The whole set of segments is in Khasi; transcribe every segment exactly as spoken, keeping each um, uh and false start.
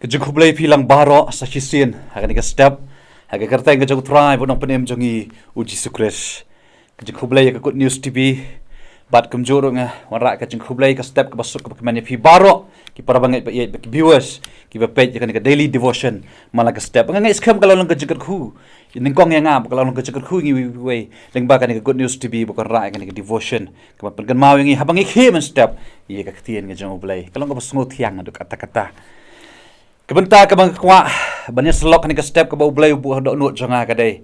Ka jingkhublei phi lang baroh sa shisien ha kane ka step, ha ka kyrteng ka jong u Trai bad u Nongpynim jong ngi u Jisu Khrist. Ka jingkhublei ïa ka Good News T V. Bad kumjuh ruh nga wanrah ka jingkhublei ka step kaba suk kaba kmen ïa phi baroh ki para bangeit ba ïeit bad ki viewers kiba peit ïa kane ka daily devotion man la ka step. Nga ngeit skhem ka la long ka jingkyrkhu nyngkong ïa nga bad ka la long ka jingkyrkhu ïa ngi iwei iwei lyngba kane ka Good News T V ba ka wanrah ïa kane ka devotion kaba pynkynmaw ïa ngi haba ngi khie mynstep ïa ka ktien ka jong u Blei. Ka long kaba sngewthiang haduh katta katta. Ka bynta kaba nga kwah ban ïasyllok ha kane ka step kaba u Blei u buh ha dohnud jong nga ka dei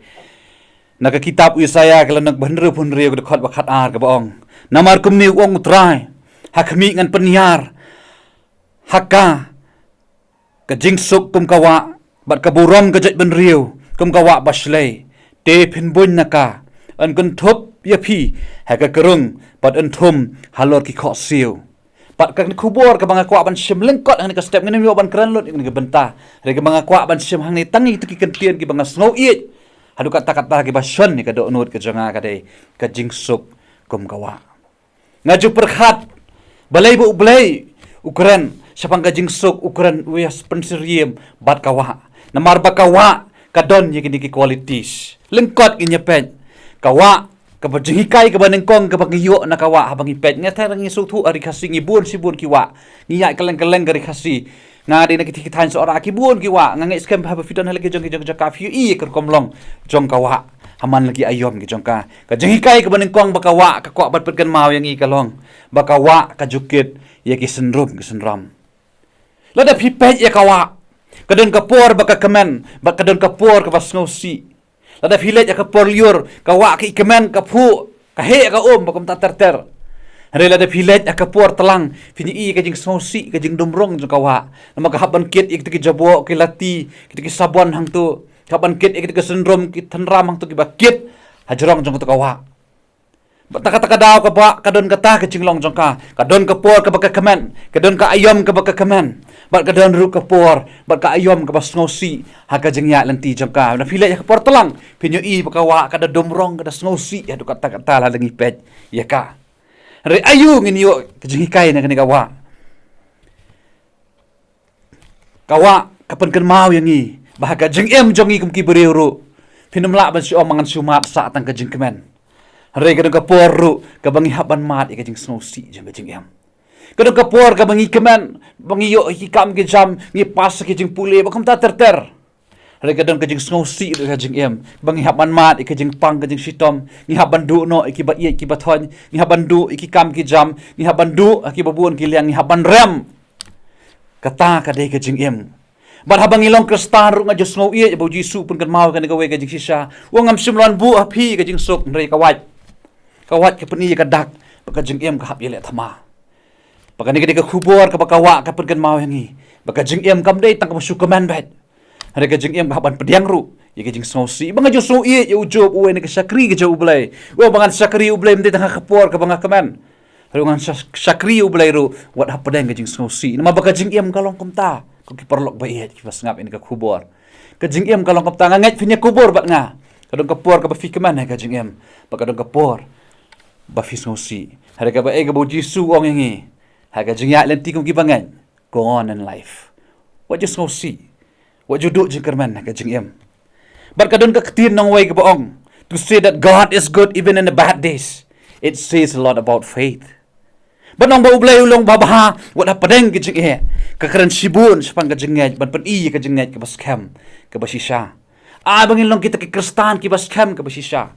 na ka kitab u Isaïah ka lynnong ba hynriewphew hynriew ka dkhot ba khatar kaba ong, namar kumne u ong u Trai, ha khmih ngan pynïar ha ka ka jingsuk kum ka wah, bad ka burom ka jaitbynriew kum ka wah ba shlei. Te phin buiñ na ka, yn kynthup ïa phi ha ka krung bad yn thum halor ki khohsiew. Bad kane ka khubor kaba nga kwah ban shim lyngkot ha kane ka step, ngin ym ïoh ban kren lut ïa kane ka bynta. Hynrei kaba nga kwah ban shim hangne tang ïa kito ki kyntien kiba nga sngew ïeit haduh katta katta kiba shon ïa ka dohnud ka jong nga ka dei ka jingsuk kum ka wah. Nga ju pyrkhat balei ba u Blei u kren shaphang ka jingsuk, u kren, u ïa pynsyriem bad ka wah. Namar ba ka wah ka don ïa kine ki qualities. Lyngkot ngin ïa peit ka wah, kaba jinghikai kaba nyngkong kaba ngi ïoh na ka wah haba ngi peit. Nga tharai ngi sngewthuh ha ri Khasi ngi bun shibun ki wah. Ngi ïaid kylleng kylleng ka ri Khasi. Nga dei na ki thaiñ Sohra ki bun ki wah, nga ngeit skhem ba haba phi don ha la ki jong ki jong ka jaka phi ïohi ïa ka rukom long jong ka wah ha man la ki aïom ki jong ka. Ka jinghikai kaba nyngkong ba ka wah ka kwah ban pynkynmaw ïa ngi ka long ba ka wah ka ju kit ïa ki synrum ki synram. Lada phi peit ïa ka wah, ka don ka por ba ka kmen bad ka don ka por kaba sngewsih. Lada phi leit ha ka por lyiur, ka wah ka i kmen, ka phuh, ka heh, ka um, ba kumta ter ter. Hynrei lada phi leit ha ka por tlang, phin ïohi ka jingsngewsih, ka jingdum rong jong ka wah. Namar ka hap ban kit ïa kito ki jaboh, ki lati, kito ki sabon hangto. Ka hap ban kit ïa kito ki synrum, ki tynram hangto kiba kit ha jrong jong kato ka wah. Bad kata ka daw kaba ka don kata ka jinglong jong ka, ka don ka por kaba ka kmen, ka don ka aïom kaba ka kmen, bad ka don ruh ka por bad ka aïom kaba sngewsih ha ka jingïaid lynti jong ka. Na phi leit ha ka por tlang, phin ïohi ba ka wah ka da dum rong, ka da sngewsih haduh katta katta lada ngi peit ïa ka. Hynrei aïu ngin ïoh ka jinghikai na kane ka wah? Ka wah ka pynkynmaw ïa ngi ba ha ka jingim jong ngi kum ki briew ruh, phin ym lah ban shu ong ba ngan shu mad sah tang ka jingkmen. Hynrei ka don ka por ruh kaba ngi hap ban mad ïa ka jingsngewsih jong ka jingim. Ka don ka por kaba ngi kmen, ba ngi ïoh ki kam ki jam, ngi pass ki jingpule, ba kumta ter ter. Hynrei ka don ka jingsngewsih ruh ha ka jingim, ba ngi hap ban mad ïa ka jingpang ka jingshitom, ngi hap ban duh noh ïa kiba ïeit kiba thoiñ, ngi hap ban duh ïa ki kam ki jam, ngi hap ban duh ïa kiba bun ki liang, ngi hap ban rem. Kata ka dei ka jingim. Bad haba ngi long Khristan ruh nga ju sngew ïeit ba u Jisu u pynkynmaw ïa kane kawei ka jingshisha. U ong, ngam shym lah ban buh ha phi ka jingsuk, hynrei ka wait. Ka wait ka pyni ïa ka dak ba ka jingim ka hap ïaleh thma. Ba kane ka dei ka khubor kaba ka wah ka pynkynmaw ïa ngi ba ka jingim kam dei tang kaba shu kmen beit. Hynrei ka jingim ka hap ban pdiang ruh ïa ka jingsngewsih. Ba nga ju sngew ïeit ïa u Job, uwei na ki shakri ka jong u Blei. U ong ba ngan shakri u Blei ym dei tang ha ka por kaba nga kmen. Hynrei ngan sha-, shakri u Blei ruh wat hapdeng ka jingsngewsih. Namar ba ka jingim ka long kumta, ko ki paralok ba ïeit kiba sngap ïa kane ka khubor. Ka jingim ka long kumta, nga ngeit phin ïa khubor bad nga. Ka don ka por kaba phi kmen ha ka jingim, bad ka don ka por ba phi sngewsih. Hynrei kaba ei kaba u Jisu u ong ïa ngi ha ka jingïaid lynti kum kiba ngeit, go on in life. Wat ju sngewsih. Wat ju duh jingkyrmen ha ka jingim. Bad ka don ka ktien nongwei kaba ong, to say that God is good even in the bad days, it says a lot about faith. Bad ong ba u Blei u long babha wat hapdeng ka jingeh, ka kren shibun shaphang ka jingngeit, ban pyni ïa ka jingngeit kaba skhem, kaba shisha. Ai ba ngin long kita ki Khristan kiba skhem kaba shisha.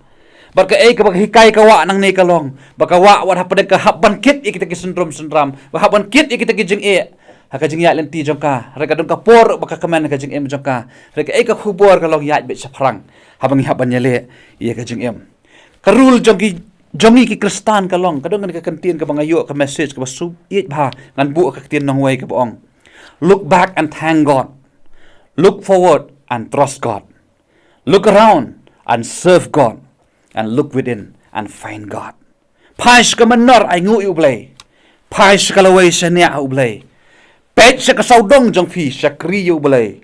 Bad kaei kaba ka hikai ka wah nangne ka long ba ka wah wat hapdeng ka hap ban kit ïa kita ki syndrome syndrome, ba hap ban kit ïa kita ki jingeh ha ka jingïaid lynti jong ka. Hynrei ka don ka por ba ka kmen ha ka jingim jong ka. Hynrei kaei ka khubor ka long ïaid beit shaphrang haba ngi hap ban ïaleh ïa ka jingim. Ka rule jong ki, jong ngi ki Khristan ka long, ka don kane ka kyntien kaba nga ïoh ka message kaba sngewsih bha, ngan buh ka ktien nongwei kaba ong, look back and thank God. Look forward and trust God. Look around and serve God, and look within and find God. Phai sha ka mynnor, ai nguh ïa u Blei. Phai sha ka lawei, shaniah ha u Blei. Peit sha ka sawdong jong phi, shakri ïa u Blei.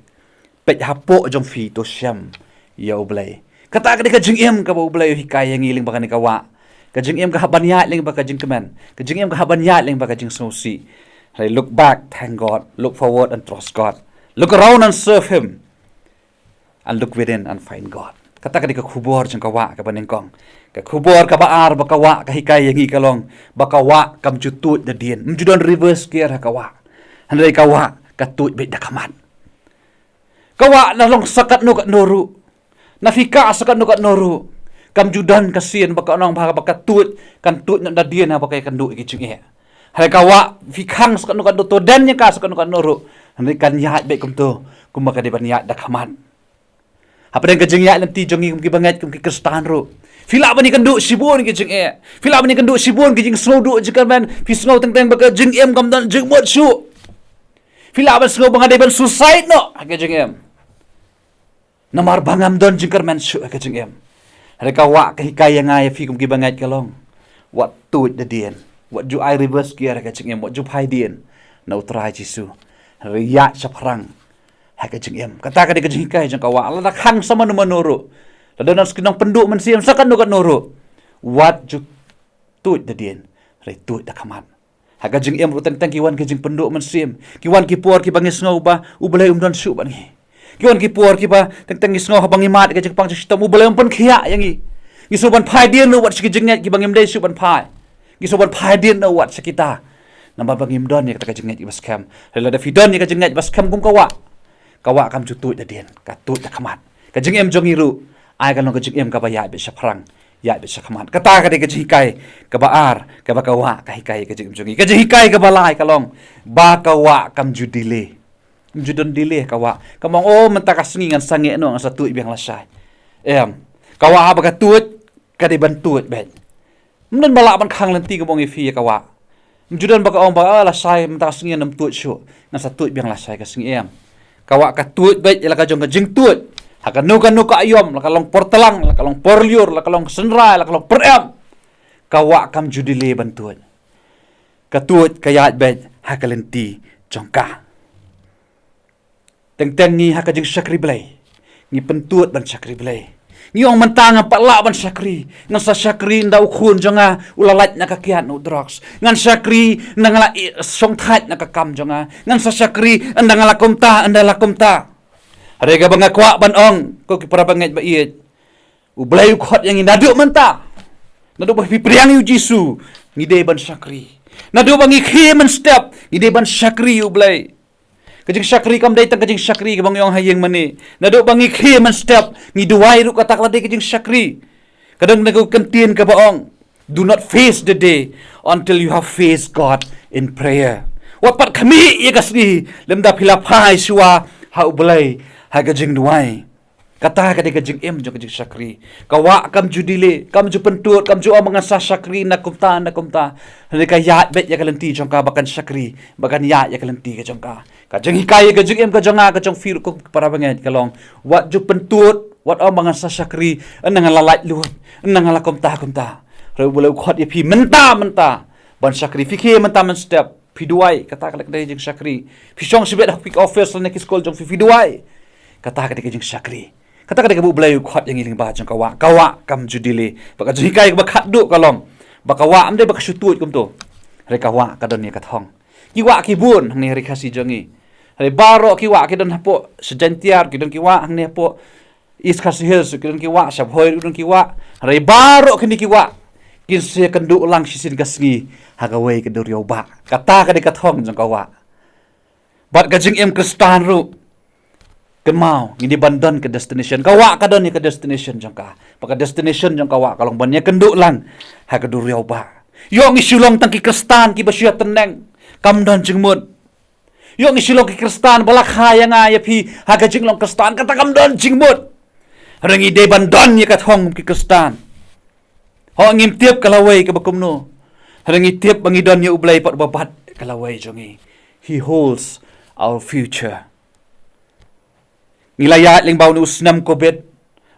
Peit hapoh jong phi, to shem ïa u Blei. Kata ka dei ka jingim kaba u Blei u hikai ïa ngi lyngba kane ka wah. Ka jingim ka hap ban ïaid lyngba ka jingkmen. Ka jingim ka hap ban ïaid lyngba ka jingsngewsih. Hynrei look back, thank God. Look forward and trust God. Look around and serve him, and look within and find God. Kata ka dei ka khubor jong ka wah kaba nyngkong. Ka khubor kaba ar ba ka wah ka hikai ïa ngi ka long ba ka wah kam ju tuid da dien. Ym ju don reverse gear ha ka wah. Hynrei ka wah ka tuid beit da khmat. Ka wah na long sa katno katno ruh, na phi kah sa katno katno ruh, kam ju don ka sien ba kan ong ba ka tuid, kan tuid noh da dien haba ka ïakynduh ïa ki jingeh. Hynrei ka wah phi khang sa katno katno, to den ïa ka sa katno katno ruh, hynrei kan ïaid beit kumto, kumba ka dei ban ïaid da khmat. Hapdeng ka jingïaid lynti jong ngi kum ki bangeit, kum ki Khristan ruh, phi lah ban ïakynduh shibun ki jingeh, phi lah ban ïakynduh shibun ki jingsngewduh jingkyrmen, phi sngew teng teng ba ka jingim kam don jingmut shuh. Phi lah ban sngew ba nga dei ban suicide noh ha ka jingim, namar ba ngam don jingkyrmen shuh ha ka jingim. Hynrei ka wah ka hikai ïa nga ïa phi kum ki bangeit ka long, wat tuid da dien, wat ju ai reverse gear ha ka jingim, wat ju phai dien na U Trai Jisu. Hynrei ïaid shaphrang ha ka jingim. Kata ka dei ka jinghikai jong ka wah. Lada khang sa mano mano ruh, lada don sa ki nongpynduh mynsiem sa katno katno ruh, wat ju tuid da dien, hynrei tuid da khmat. Ha ka jingim ruh teng teng ki wan ki jingpynduh mynsiem, ki wan ki por kiba ngi sngew ba U Blei um don shuh bad ngi. Ki wan ki por kiba teng teng ngi sngew haba ngi mad ïa ka jingpang jingshitom, U Blei um pynkhiah ïa ngi. Ngi sngew ban phai dien noh wat sha ki jingngeit kiba ngim dei shuh ban phai. Ngi sngew ban phai dien noh wat sha kita, namar ba ngim don ïa kata ka jingngeit kaba skhem. Hynrei lada phi don ïa ka jingngeit ba skhem kum ka wah, ka wah kam ju tuid da dien, ka tuid da khmat. Ka jingim jong ngi ruh ai ka long ka jingim kaba ïaid beit shaphrang, ïaid beit sha khmat. Kata ka dei ka jinghikai kaba ar kaba ka wah ka hikai ïa ka jingim jong ngi. Ka jinghikai kaba lai ka long ba ka wah kam ju delay. Ym ju don delay ka wah. Kam ong, oh, mynta ka sngi ngan sangeh noh, ngan sa tuid biang lashai. Em, ka wah haba ka tuid, ka dei ban tuid beit. Ym don ba lah ban khang lynti, ka ong ïa phi, ïa ka wah. Ym ju don ba ka ong ba, ah, lashai mynta ka sngi ngam tuid shuh, ngan sa tuid biang lashai ka sngi, em. Ka wah ka tuid beit ïa la ka jong ka jingtuid. Ha kano kano ka aïom, la ka long por tlang, la ka long por lyiur, la ka long synrai, la ka long por em, ka wah kam ju delay ban tuid. Ka tuid ka ïaid beit ha ka lynti jong ka. Teng teng ngi ha ka jingshakri Blei, ngi pyntud ban shakri Blei. Ngi ong, mynta ngam pat lah ban shakri. Ngan sa shakri ynda u khun jong nga u la lait na ka kiad na u drugs. Ngan shakri ynda nga la i-, shongthait na ka kam jong nga. Ngan sa shakri ynda nga la kumta, ynda la kumta. Hynrei kaba nga kwah ban ong, ko ki para bangeit ba ïeit, U Blei u khot ïa ngi naduh mynta. Naduh ba phi pdiang ïa u Jisu, ngi dei ban shakri. Naduh ba ngi khie mynstep, ngi dei ban shakri ïa U Blei. Ka jingshakri kam dei tang ka jingshakri kaba ngi ong ha ïing mane. Naduh ba ngi khie mynstep, ngi duwai ruh, kata ka la dei ka jingshakri. Ka don na ka ktien kaba ong, "Do not face the day until you have faced God in prayer." Wat pat khmih ïa ka sngi lymda phi la phai shuwa ha U Blei ha ka jingduwai. Kata ka dei ka jingim jong ka jingshakri. Ka wah kam ju delay, kam ju pyntud, kam ju ong ba ngan sa shakri na kumta, na kumta. Hynrei ka ïaid beit ïa ka lynti jong ka ba kan shakri, ba kan ïaid ïa ka lynti ka jong ka. Ka jinghikai ïa ka jingim ka jong nga, ka jong phi ruh ko para bangeit, ka long, wat ju pyntud, wat ong ba ngan sa shakri ynda nga la lait luid, ynda nga la kumta kumta. Hynrei U Blei u khot ïa phi mynta mynta ban shakri. Phi khie mynta mynstep, phi duwai, kata ka dei ka jingshakri. Phi shong shibit ha ki office lane ki skul jong phi, phi duwai, kata ka dei ka jingshakri. Kata ka dei kaba U Blei u khot ïa ngi lyngba jong ka wah. Ka wah kam ju delay. Bad ka jinghikai kaba khatduh ka long ba ka wah kam dei ba ka shu tuid kumto, hynrei ka wah ka don ïa ka thong. Ki wah ki bun hangne ha Ri Khasi jong ngi. Hynrei baroh ki wah ki don hapoh Saitjaiñtia, ki don ki wah hangne hapoh East Khasi Hills, ki don ki wah, sha Bhoi ki don ki wah. Hynrei baroh kine ki wah kin sa ïakynduh lang shisien ka sngi ha kawei ka duriaw bah. Kata ka dei ka thong jong ka wah. Bad ka jingim Khristan ruh, kynmaw, ngi dei ban don ka destination. Ka wah ka don ïa ka destination jong ka. Bad ka destination jong ka wah ka long ban ïakynduh lang ha ka duriaw bah. Ïoh ngi shu long tang ki Khristan kiba shu ïatneng, kam don jingmut. Ïoh ngi shu long ki Khristan ba la kha ïa nga ïa phi ha ka jinglong Khristan, kata kam don jingmut. Hynrei ngi dei ban don ïa ka thong ki Khristan. Hooid ngim tip ka lawei kaba kumno, hynrei ngi tip ba ngi don ïa U Blei pat uba bat ka lawei jong ngi. He holds our future. Ngi la ïaid lyngba une u snem Covid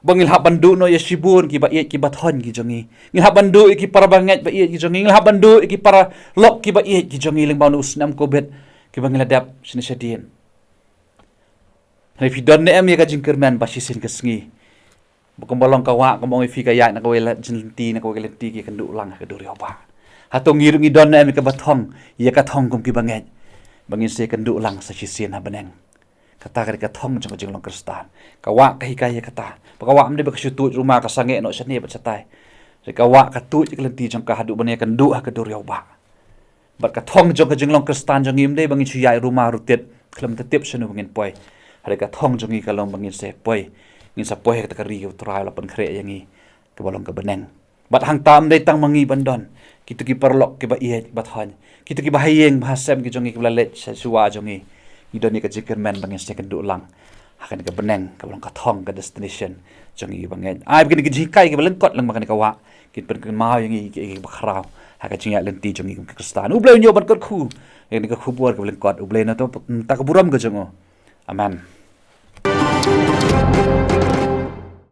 ba ngi la hap ban duh noh ïa shibun kiba ïeit kiba thoiñ ki jong ngi. Ngi la hap ban duh ïa ki para bangeit ba ïeit ki jong ngi. Ngi la hap ban duh ïa ki paralok kiba ïeit ki jong ngi lyngba une u snem Covid kiba ngi la dep shane shadien. Hynrei phi don ne em ïa ka jingkyrmen ba shisien ka sngi, ba kumba long ka wah, kumba ong ïa phi, ka ïaid na kawei ka lynti, na kawei ka lynti, ka ïakynduh lang ha ka duriaw bah? Hato ngi ruh ngi don ne em ïa kaba thong, ïa ka thong kum ki bangeit, ba ngin sa ïakynduh lang sa shisien ha bneng? Kata ka dei ka thong jong ka jinglong Khristan. Ka wah ka hikai ïa kata. Ba ka wah ym dei ba ka shu tuid ruma ka sangeh noh shane bad shatai. Hynrei ka wah ka tuid ïa ka lynti jong ka haduh ban ïakynduh ha ka dur ïa u Bah. Bad ka thong jong ka jinglong Khristan jong ngi ym dei ba ngin shu ïaid ruma ruh tied khlem da tip shano ba ngin poi. Hynrei ka thong jong ngi ka long ba ngin sa poi. Ngin sa poi ha kata ka ri ka U Trai u la pynkhreh ïa ngi, kaba long ka bneng. Bad hangta ym dei tang ma ngi ban don, kito ki paralok kiba ïeit bad hoi, kito kiba ha ïing ba ha sem ki jong ngi kiba la leit sha shuwa jong ngi. Ngi don ïa ka jingkyrmen ba ngin sa ïakynduh lang ha kane ka bneng kaba long ka thong, ka destination jong ngi kiba ngeit. Ai ba kine ki jinghikai kiba lyngkot lang ba kane ka wah kin pynkynmaw ïa ngi ïa kiba khraw ha ka jingïaid lynti jong ngi kum ki Khristan. U Blei un ïoh ban kyrkhu ïa kane ka khubor kaba lyngkot. U Blei na to ta ka burom ka jong u. Amen.